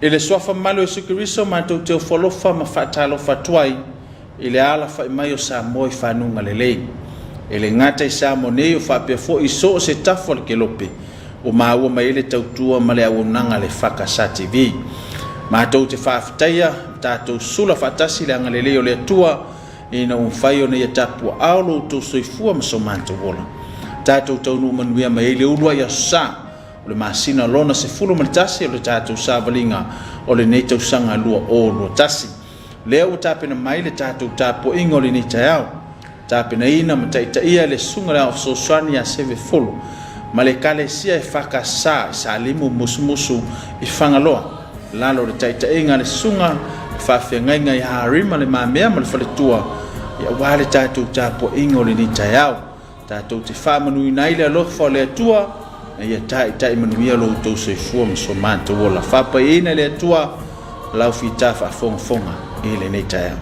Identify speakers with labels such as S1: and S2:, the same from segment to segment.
S1: I le suafa mamalu o Iesu Keriso matou te ofo alofa ma faatalofa atu ai i le alafa'i mai o Samoa i fanuga lelei. E le gata i Samoa nei o faapea foi i so o se tafa o le kelope ua maua mai ai le tautua ma le auaunaga a le EFKS TV. Matou te faafetaia ma tatou sula faatasi le agalelei o le Atua ina ua mafai ona ia tapuaao lo outou soifua ma so matou ola. Tatou taunuu manuia mai ai le uluai aso Sa o le masina lona 11 o le tatou savaliga o lenei tausaga 2021. Lea ua tapena mai le tatou tapuaiga o lenei taeao, tapenaina ma taitaia e le Susuga i le Aoao Fesoasoani ia Seve Folo ma le Ekalesia EFKS i Salimu Musumusu i Fagaloa, i lalo o le taitaiga a le Susuga i le Faafeagaiga ia Harima Le Mamea ma le Faletua, aua le tatou tapuaiga o lenei taeao. Tatou te faamanuina ai le alofa o le Atua ina ia taitai manuia lo outou soifua ma so matou ola. Faapaiaina e le Atua lau fita faafogafoga i lenei taeao.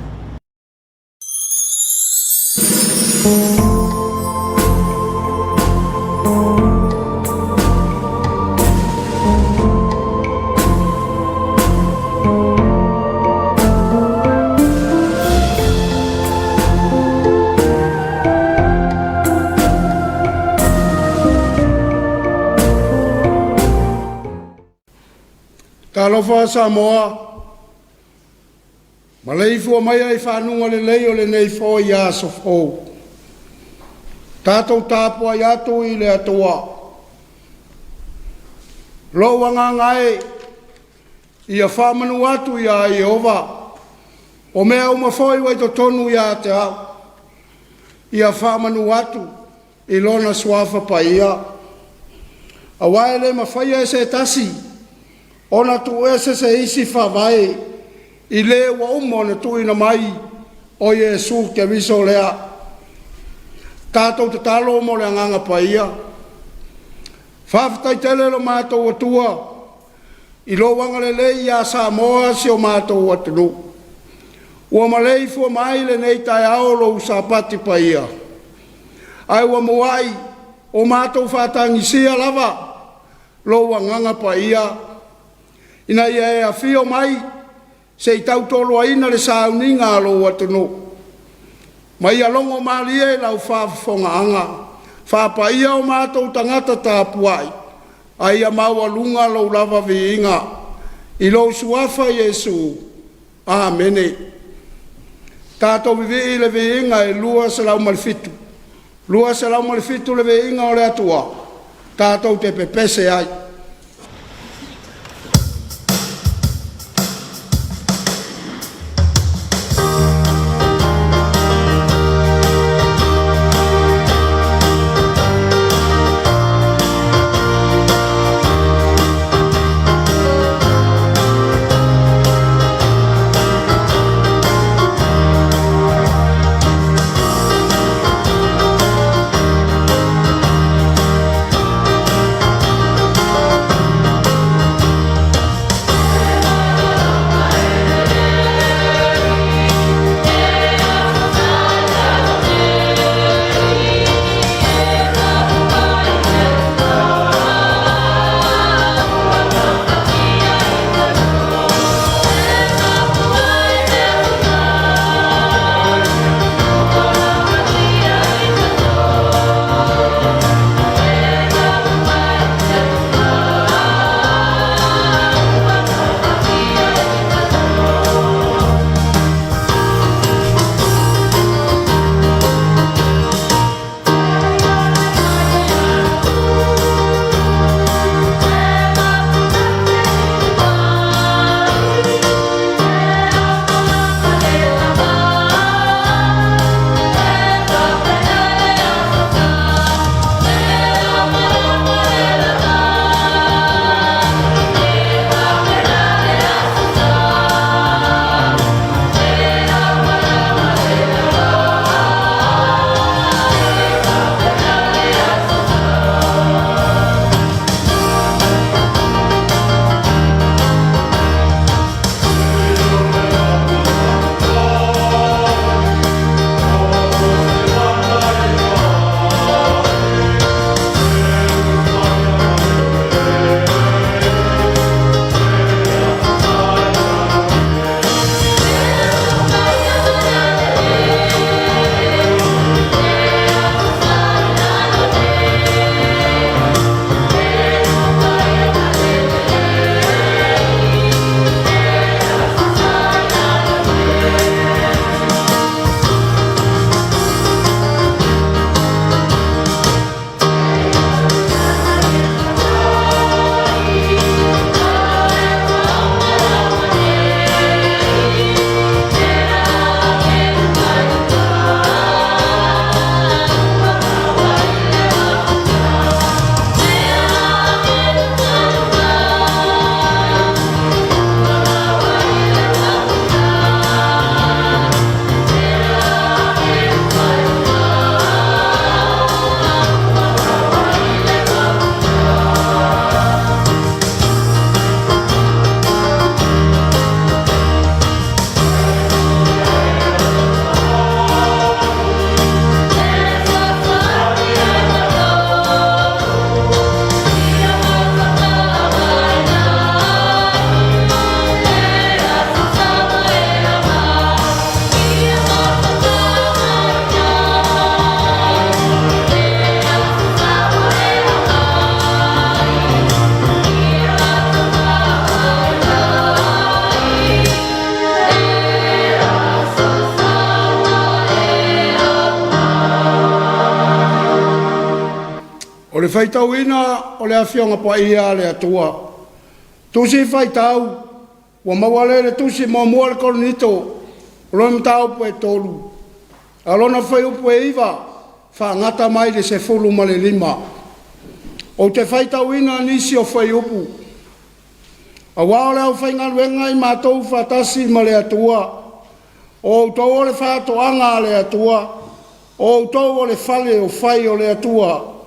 S2: Talofa Samoa, maleifua maia i faguga lelei o lenei foi aso fou. Tatou tapuai atu i le Atua, lou agaga e, ia faamanu atu ia Ieova, o mea uma foi ua i totonu ia te au, ia faamanu atu i Lona Suafa Paia. Aua e le mafaia e se tasi ona tuuese se isi faavae i le ua uma ona tuuina mai o Iesu Keriso lea. Tatou tatalo mo le Agaga Paia. Faafetai tele lo matou Atua i lou agalelei ia Samoa si o matou atunuu. Ua maleifua mai lenei taeao lou sapati paia, ae ua muai o matou faatagisia lava lou Agaga Paia ina ia e afio mai se i tautoaluaina le sauniga a lou atunuu, ma ia logo malie lau faafofogaaga faapaia o matou tagata tapuai, a ia maualuga lou lava viiga i lou Suafa Iesu. Amene. Tatou vivii i le viiga e 207, 207 le viiga o le Atua tatou te pepese ai. O le faitauina o le Afioga Paia a le Atua. Tusi faitau ua maua lea i le tusi muamua a le Korinito, o lona mataupu e 3, a o lona fuaiupu e 9, faagata mai le 15. Ou te faitauina nisi o fuaiupu aua o le aufaigaluega i matou faatasi ma le Atua, o outou o le faatoaga a le Atua, o outou o le fale o fai o le Atua.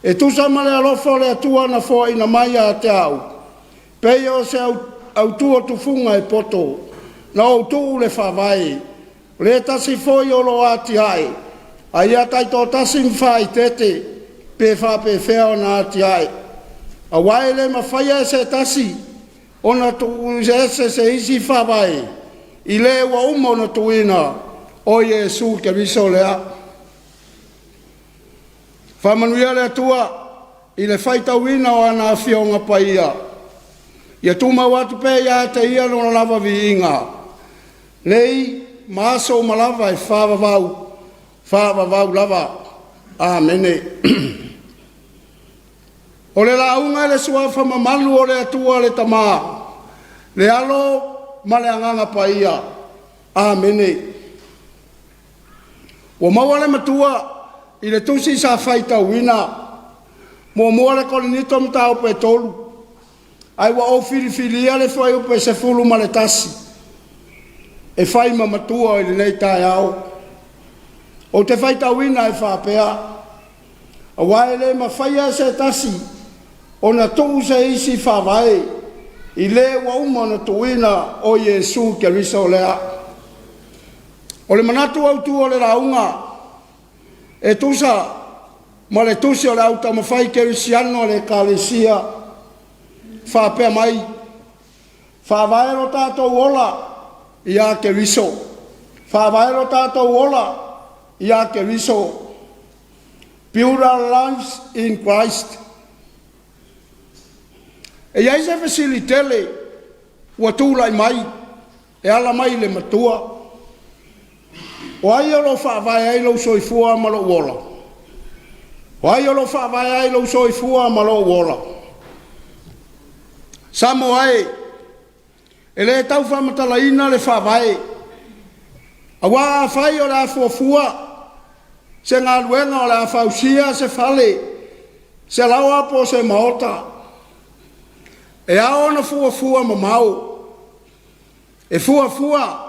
S2: E tusa ma le alofa o le Atua na foaina mai ia te au, pei o se autu o tufuga e poto, na ou tuu le faavae, o le tasi foi o lo o atiae, a ia taitoatasi ma faaeteete pe faapefea ona atiae. Aua e le mafaia e se tasi ona tuuese se isi faavae i le ua uma ona tuuina, o Iesu Keriso lea. Faamanuia le Atua i le faitauina o ana Afioga Paia. Ia tumau atu pea ia te Ia lona lava viiga, nei ma aso uma lava e faavavau, faavavau lava. Amene. O le lauga i le suafa mamalu o le Atua le Tama, le Alo ma le Agaga Paia. Amene. Ua maua le matua i le tusi sa faitauina muamua le Korinito mataupu e 3, ae ua ou filifilia le fuaiupu e 11 e fai ma matua i lenei taeao. Ou te faitauina e faapea, aua e le mafaia e se tasi ona tuu se isi faavae i le ua uma ona tuuina, o Iesu Keriso lea. O le manatu autu o le lauga e tusa ma le tusi o le au taumafai kerisiano a le Ekalesia faapea mai, faavae lo tatou ola ia Keriso. Faavae lo tatou ola ia Keriso. Build our lives in Christ. E i ai se fesili tele ua tulai mai e ala mai i le matua. O ai o lo o faavae ai lou soifua ma lou ola? O ai o lo o faavae ai lou soifua ma lou ola? Samoa e, e le tau faamatalaina le faavae, aua afai o le a fuafua se galuega o le a fausia se fale, se laoa po o se maota, e ao ona fuafua mamao, e fuafua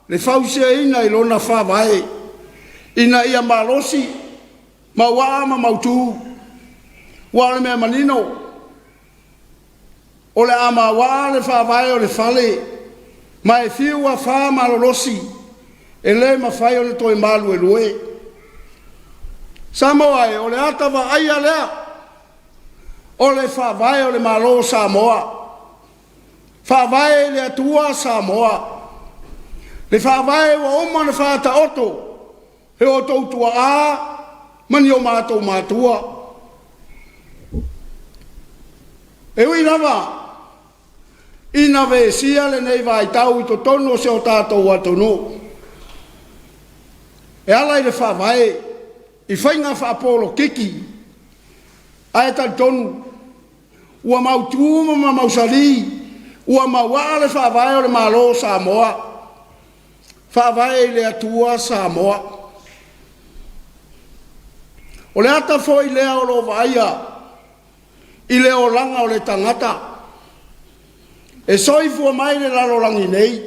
S2: le fausiaina i lona faavae, ina ia malosi, mauaa ma mautu. Ua o le mea manino, o le a mauaa le faavae o le fale, ma e fiu afa malolosi, e le mafai ona toe maluelue. Samoa e, o le ata vaaia lea o le faavae o le Malo o Samoa. Faavae i le Atua Samoa. Le faavae ua uma ona faataoto e o outou tuaa ma ni o matou matua. E ui lava ina vesia lenei vaitau i totonu o si o tatou atunuu e ala i le faavae i faiga faapolokiki, ae talitonu ua mautu ma mausali, ua mauaa le faavae o le Malo o Samoa. Faavae i le Atua Samoa. O le ata foi lea o lo o vaaia i le olaga o le tagata e soifua mai le lalolagi nei,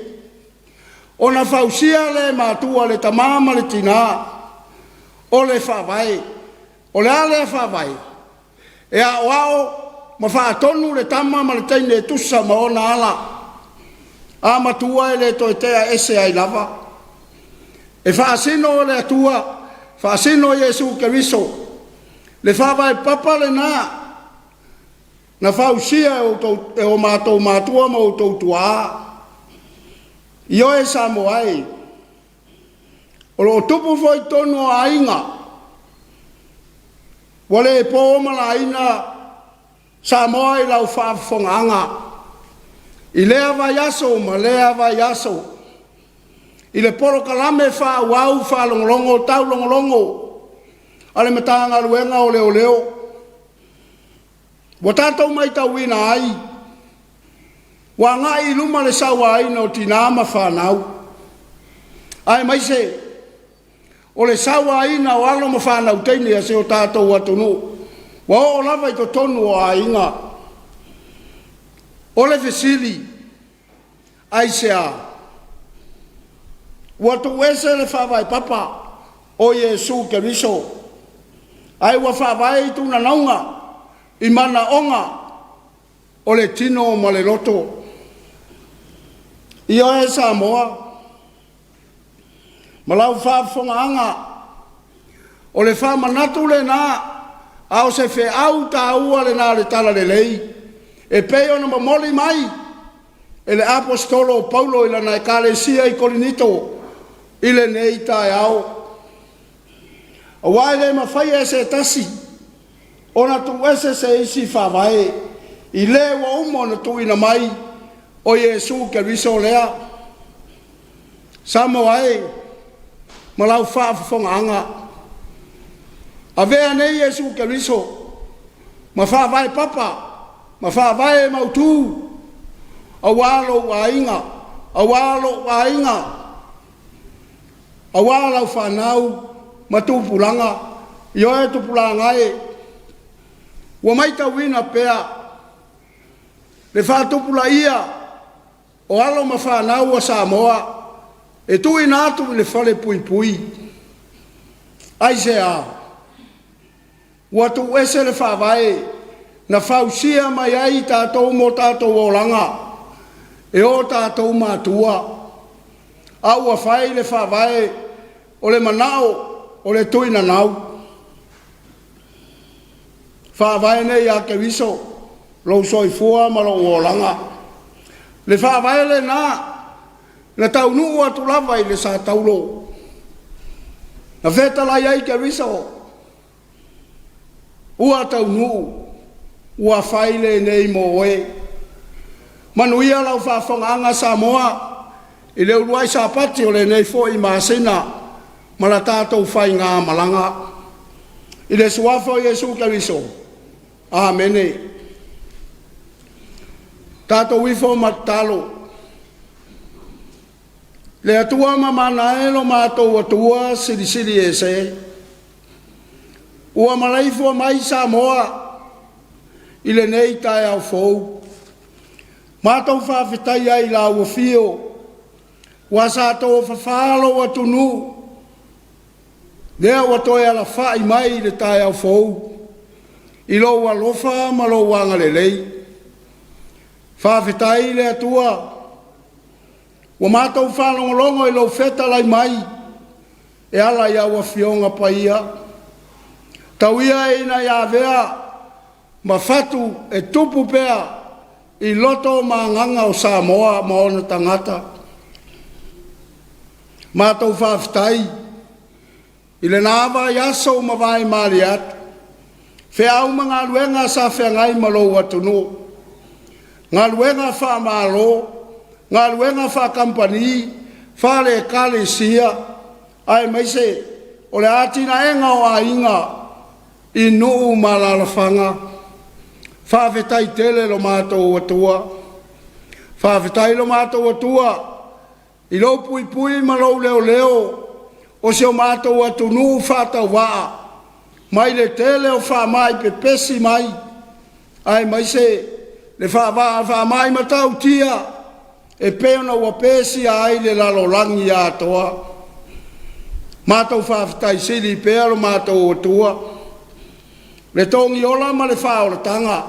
S2: ona fausia le matua le tama ma le tina o le faavae. O le a lea faavae? E aoao ma faatonu le tama ma le teine e tusa ma ona ala. A matua e le toe tea ese ai lava. E faasino le Atua, faasino Iesu Keriso. Le faavae papa lena na fausia e o matou matua ma outou tuaa. Ioe Samoa e, o lo o tupu foi totonu o aiga, ua le po malaina Samoa i lau faafofogaaga i lea vaiaso ma lea vaiaso, i le polokalame faaauau faalogologo taulogologo a le Matagaluega o Leoleo. Ua tatou matauina ai, ua agai i luma le sauaina o tinā ma fanau, aemaise o le sauaina o alo ma fanau teine a si o tatou atunuu, ua oo lava i totonu o aiga. O le fesili, aisea? Ua tuuese le faavae papa o Iesu Keriso, ae ua faavae i tunanauga i manaoga o le tino ma le loto. Ioe Samoa, ma lau faafofogaaga, o le faamanatu lena, a o se feau taua lena o le Talalelei e pei ona momoli mai e le Aposetolo o Paulo i lana Ekalesia i Korinito i lenei taeao. Aua e le mafai e se tasi ona tuuese se isi faavae i le ua uma ona tuuina mai o Iesu Keriso lea. Samoa e, ma lau faafofogaaga, avea nei Iesu Keriso ma faavae papa ma faavae mautu aua lou aiga, aua lou aiga, aua lau fanau ma tupulaga. Ioe tupulaga e, ua matauina pea le faatupulaia o alo ma fanau a Samoa e tuuina atu i le falepuipui. Aisea? Ua tuuese le faavae na fausia mai ai tatou mo tatou olaga e o tatou matua, a ua fai le faavae o le manao o le tuinanau. Faavae nei ia Keriso lou soifua ma lou olaga. Le faavae lena na taunuu atu lava i le Sataulo. Na fetalai ai Keriso, ua taunuu, ua fai lenei mo oe. Manuia lau faafofogaaga Samoa i le uluai Sapati o lenei foi masina ma la tatou faiga malaga. I le suafa o Iesu Keriso, Amene. Tatou ifo ma tatalo. Le Atua mamana e lo matou Atua silisili ese. Ua malaifua mai Samoa i lenei taeao fou. Matou faafetai ai i lau afio, ua sa tofafā lou atunuu, lea ua toe alafai mai i le taeao fou, i lou alofa ma lou agalelei. Faafetai i le Atua, ua matou faalogologo i lou fetalai mai, e ala i au afioga paia. Tau ia ina ia avea ma fatu e tupu pea i loto ma agaga o Samoa ma ona tagata. Matou faafetai i lena vaiaso ua mavae malie atu, feau ma galuega sa feagai ma lou atunuu, galuega faamalo, galuega faakamupani, faale-ekalesia, aemaise o le atinaega o aiga i nuu ma alaalafaga. Faafetai tele lo matou Atua. Faafetai lo matou Atua i lou puipui ma lou leoleo o si o matou atunuu faatauvaa mai le tele o faamai pepesi mai, aemaise le faamai matautia e pei ona ua pesia ai le lalolagi atoa. Matou faafetai sili pea lo matou Atua, le togiola ma le faaolataga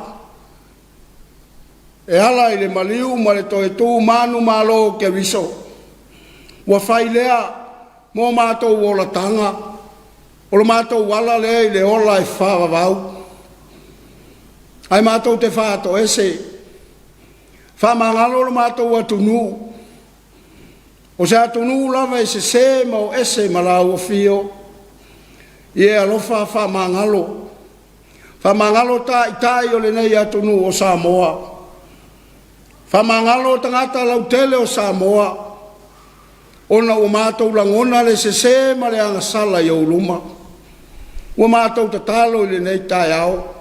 S2: e ala i le maliu ma le toe tu manumalo o Keriso. Ua fai lea mo matou olataga, o lo matou ala lea i le ola e faavavau. Ae matou te faatoese, faamagalo lo matou atunuu, o se atunuu lava e sese ma o ese ma lau afio. Ia e alofa faamagalo, faamagalo taitai o lenei atunuu o Samoa, faamagalo tagata lautele o Samoa, ona ua matou lagona le sese ma le agasala i ou luma. Ua matou tatalo i lenei taeao.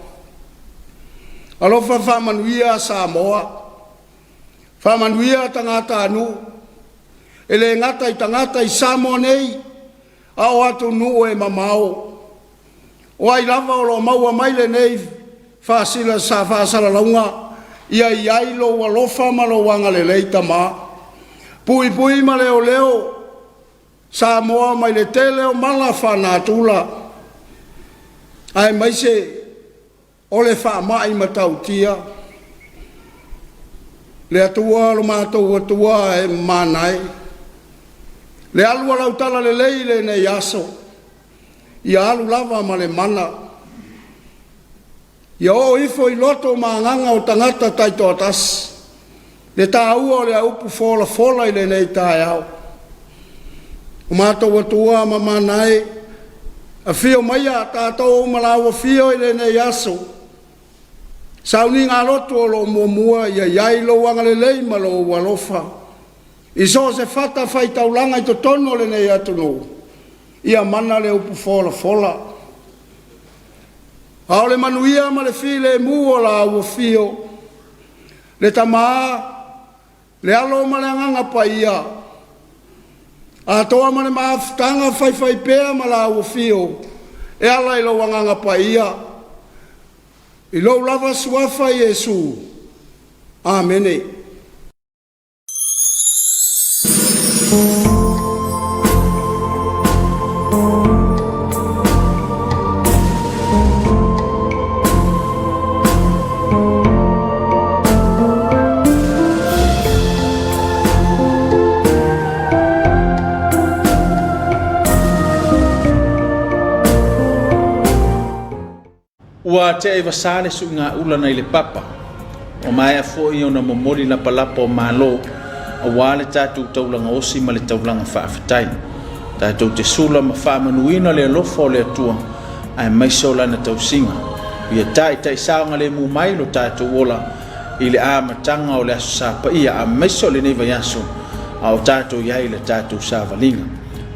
S2: Alofa faamanuia Samoa, faamanuia tagatanuu, e le gata i tagata i Samoa nei, a o atunuu e mamao. O ai lava o lo o maua mai lenei faasila sa faasalalauga, ia i ai lou alofa ma lou agalelei Tama. Puipui ma leoleo Samoa mai le tele o mala faanatura, aemaise o le faamai matautia. Le Atua lo matou Atua e mamana e, le alu a lau talalelei i lenei aso, ia alu lava ma le mana, ia oo ifo i loto ma agaga o tagata taitoatasi le taua o le upu folafola i lenei taeao. O matou Atua mamana e, afio maia tatou ma lau afio i lenei aso, sauniga lotu o lo o muamua, ia i ai lou agalelei ma lou alofa i so o se fatafaitaulaga i totonu o lenei atunuu, ia mana le upu folafola. A o le manuia ma le filemu o lau afio, le Tama, le Alo ma le Agaga Paia, atoa ma le mafutaga faifaipea ma lau afio, e ala i lou Agaga Paia, i lou lava suafa Iesu. Amene.
S1: Ua tea i vasa le suiga ula nai le papa. Ua maea foi ona momoli lapalapa o malo aua le tatou taulaga osi ma le taulaga faafetai. Tatou te sula ma faamanuina le alofa o le Atua aemaise o lana tausiga. Ia taitai saogalemu mai lo tatou ola i le amataga o le Aso Sa Paia aemaise o lenei vaiaso a o tatou i ai i le tatou savaliga.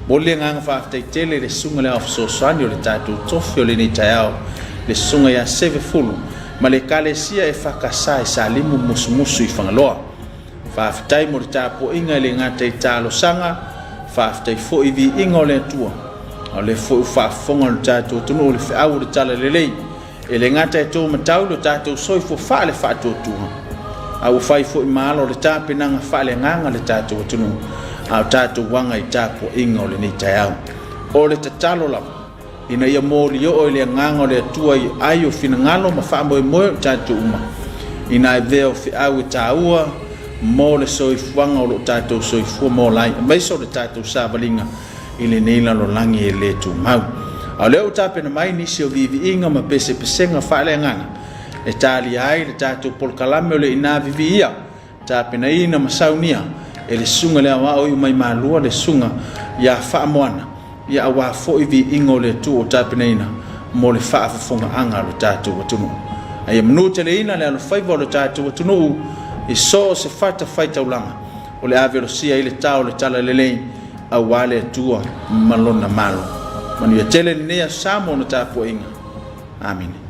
S1: Momoli le agaga faafetai tele i le Susuga i le Ao Fesoasoani o le tatou tofi o lenei taeao, le Susuga ia Seve Fulu ma le Ekalesia EFKS i Salimu Musumusu i Fagaloa. Faafetai mo le tapuaiga e le gata i talosaga, faafetai foi i viiga o le Atua. A o lea foi ua faafofoga lo tatou atunuu i le feau o le Talalelei, e le gata e taumatau lo tatou soifua faale-faatuatua, a ua fai foi ma alo o le tapenaga faaleagaga le tatou atunuu, a o tatou aga i tapuaiga o lenei taeao. O le tatalo lava, ina ia molioo i le agaga o le Atua i ai o finagalo ma faamoemoe o tatou uma, ina avea o feau e taua mo le soifuaga o lo o tatou soifua ma ola ai, aemaise o le tatou savaliga i lenei lalolagi e le tumau. A o lea ua tapena mai nisi o viiviiga ma pesepesega faaleagaga e talia ai le tatou polokalame o le Ina Viviia, tapenaina ma saunia e le Susuga i le Aoao Iu Mai Malua, le Susuga ia Faamoana, ia aua foi viiga o le Atua ua tapenaina mo le faafofogaaga a lo tatou atunuu. A ia manuteleina le alofaiva o lo tatou atunuu i so o se fatafaitaulaga o le a velosia ai le tao o le talalelei aua le Atua ma lona Malo. Manuia tele lenei aso Sa ma ona tapuaiga. Amene.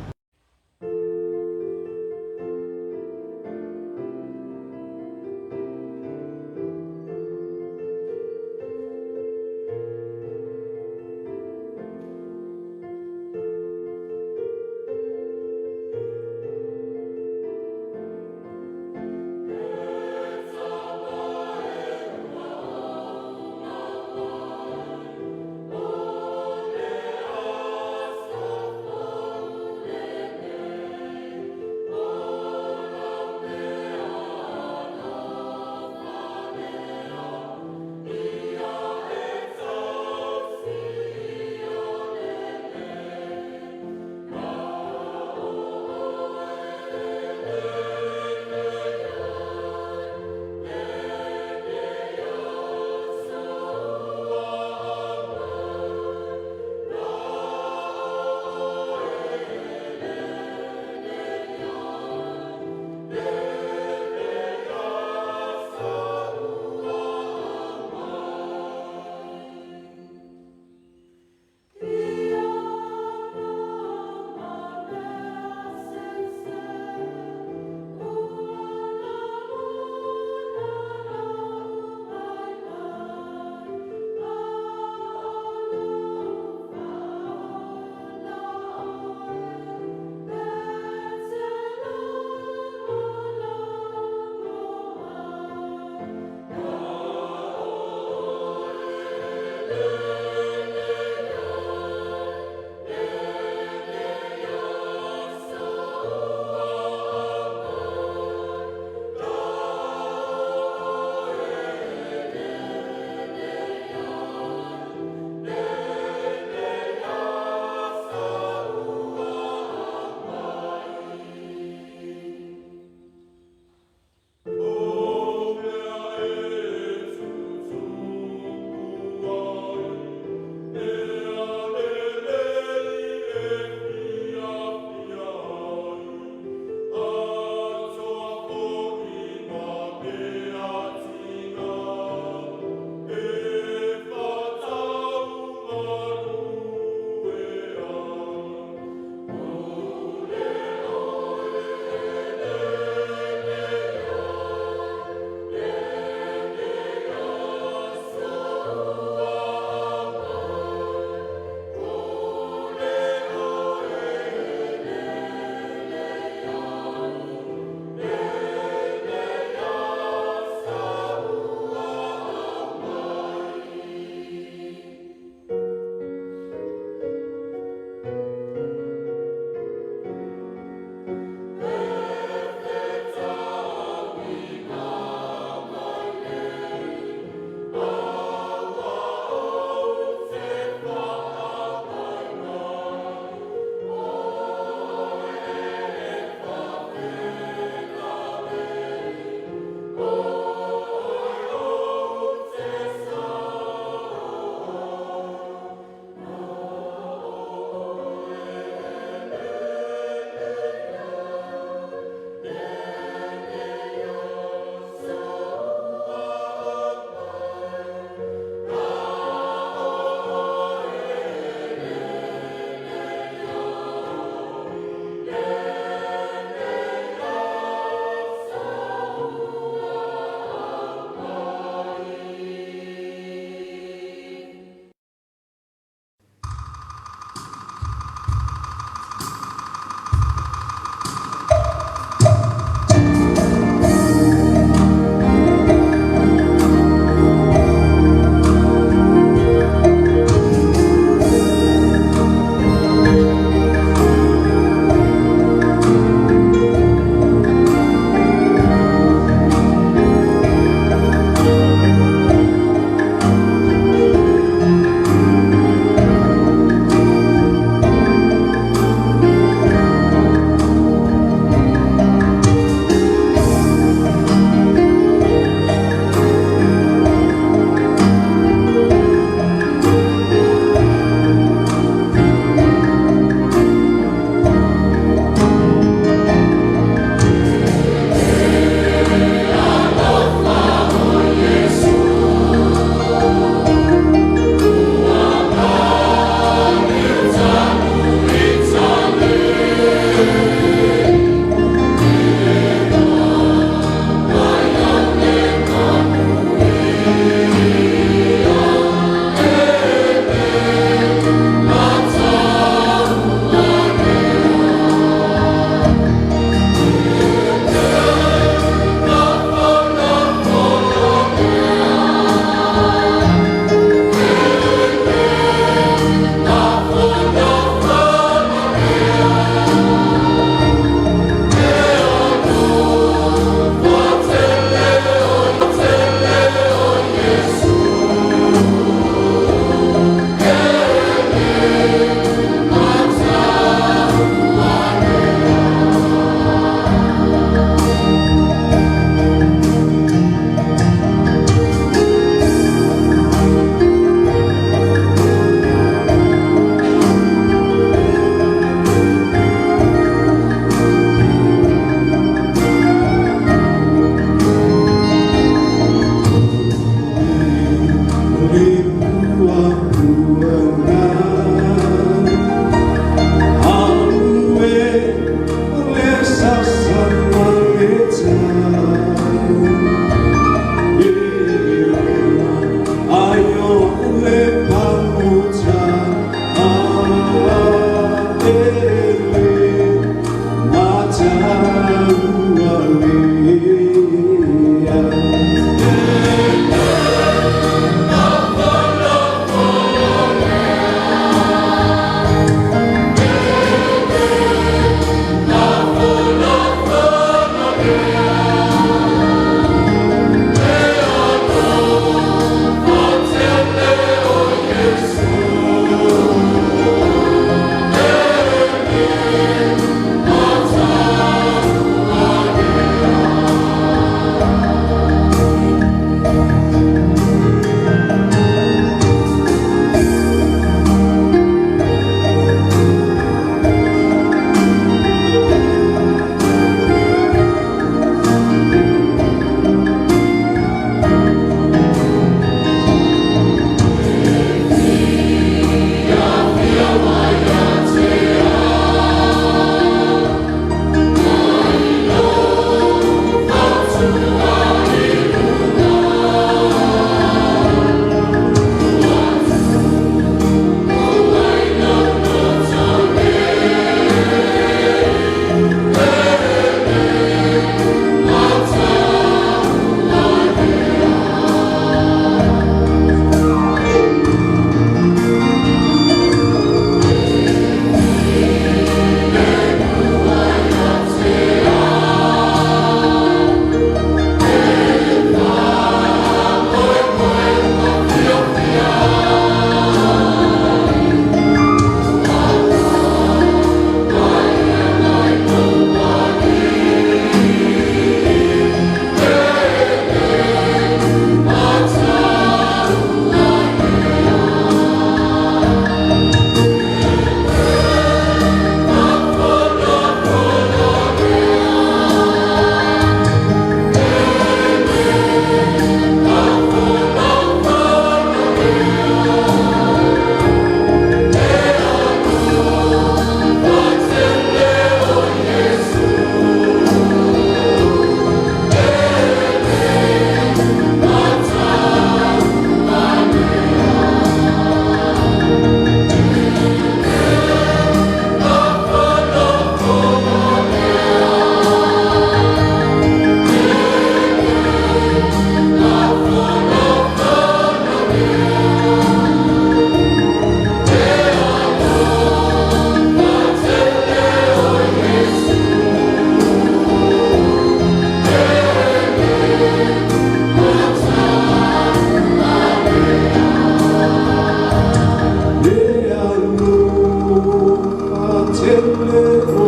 S3: Le.